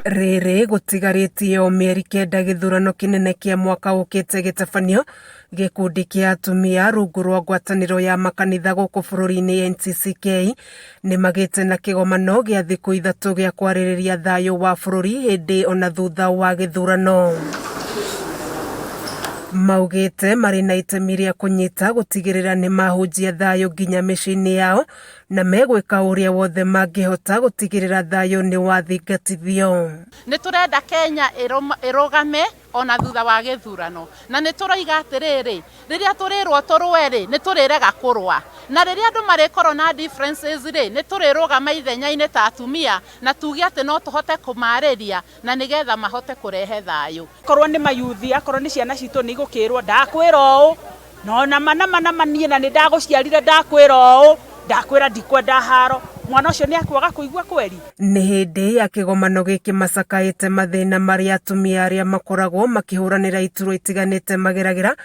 Rĩrĩ gũtigarĩtie o mĩeri kenda gĩthurano kĩnene kĩa mwaka ũkĩte gĩtabanio, gĩkundi kĩa atumia rungu rwa ngwatanĩro ya makanitha gũkũ bũrũri-inĩ NCCK nĩmagĩte na kĩgomano gĩa thikũ ithatũ gĩa kwarĩrĩria thayũ wa bũrũri hĩndĩ ona thutha wa gĩthurano. Maugĩte marĩ na itemi rĩa kũnyita gũtigĩrĩra nĩmahunjia thayũ nginya mĩciĩ-inĩ yao na megwĩka ũrĩa wothe mangĩhota gũtigĩrĩra thayũ nĩ wathingatithio. Nĩ tũrenda Kenya ĩrũgame ona thutha wa gĩthurano. Na nĩ tũroiga atĩrĩrĩ, rĩrĩa tũrĩrwo tũrũe-rĩ, nĩ tũrĩrega kũrũa. Na rĩrĩa andũ marĩkorwo na differences-rĩ, nĩ tũrĩrũgama ithenya-inĩ ta atumia na tuge atĩ no tũhote kũmarĩria na nĩgetha mahote kũrehe thayũ. Akorwo nĩ mayuthi, akorwo nĩ ciana citũ nĩ igũkĩrwo ndakwĩra ũũ, no nama nama nama niĩ na nĩ ndagũciarire ndakwĩra ũũ, ndakwĩra ndikwenda haro, mwana ũcio nĩ akwaga kũigua kweri? Nĩ hĩndĩ ya kĩgomano gĩkĩ macakaĩte mathĩna marĩa atumia arĩa makoragwo makĩhũranĩra iturwa itiganĩte mageragĩra,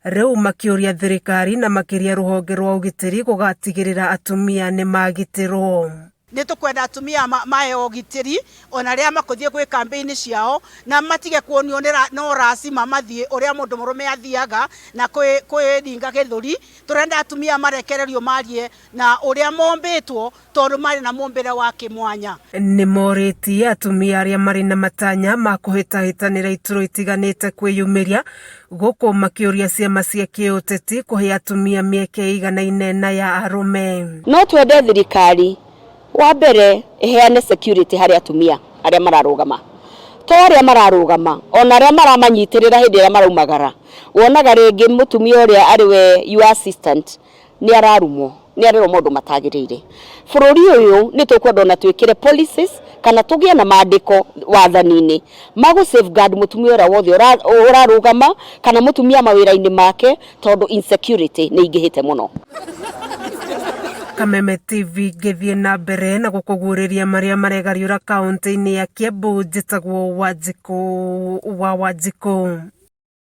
rĩu makĩũria thirikari na makĩria rũhonge rwa ũgitĩri gũgatigĩrĩra atumia nĩ magitĩrwo. Nĩ tũkwenda atumia maheo ũgitĩri ona rĩrĩa makũthiĩ gwĩ kambĩini ciao na matige kuonio no racima mathiĩ ũrĩa mũndũ mũrũme athiaga na kwĩringa gĩthũri. Tũrenda atumia marekererio marie na ũrĩa mombĩtwo tondũ marĩ na mũmbĩre wa kĩmwanya. Nĩ morĩtie atumia arĩa marĩ na matanya ma kũhĩtahĩtanĩra iturwa itiganĩte kwĩyumĩria, gũkũ makĩũria ciama cia kĩũteti kũhe atumia mĩeke ĩiganaine na ya arũme. No twende thirikari wa mbere ĩheane security harĩ atumia arĩa mararũgama, to arĩa mararũgama ona arĩa maramanyitĩrĩra hĩndĩ ĩrĩa maraumagara. Wonaga rĩngĩ mũtumia ũrĩa arĩ we your assistant nĩ ararumwo nĩ arerwo maũndũ matagĩrĩire. Bũrũri ũyũ nĩ tũkwenda ona twĩkĩre policies kana tũgĩe na mandĩko wathani-inĩ ma gũ safeguard mũtumia ũrĩa wothe ũrarũgama kana mũtumia mawĩra-inĩ make tondũ insecurity nĩ ingĩhĩte mũno. Kameme TV ngĩthiĩ na mbere na gũkũguũrĩria marĩa maregariũra kaũntĩ-inĩ ya Kiambu, njĩtagwo Wanjikũ wa Wanjikũ.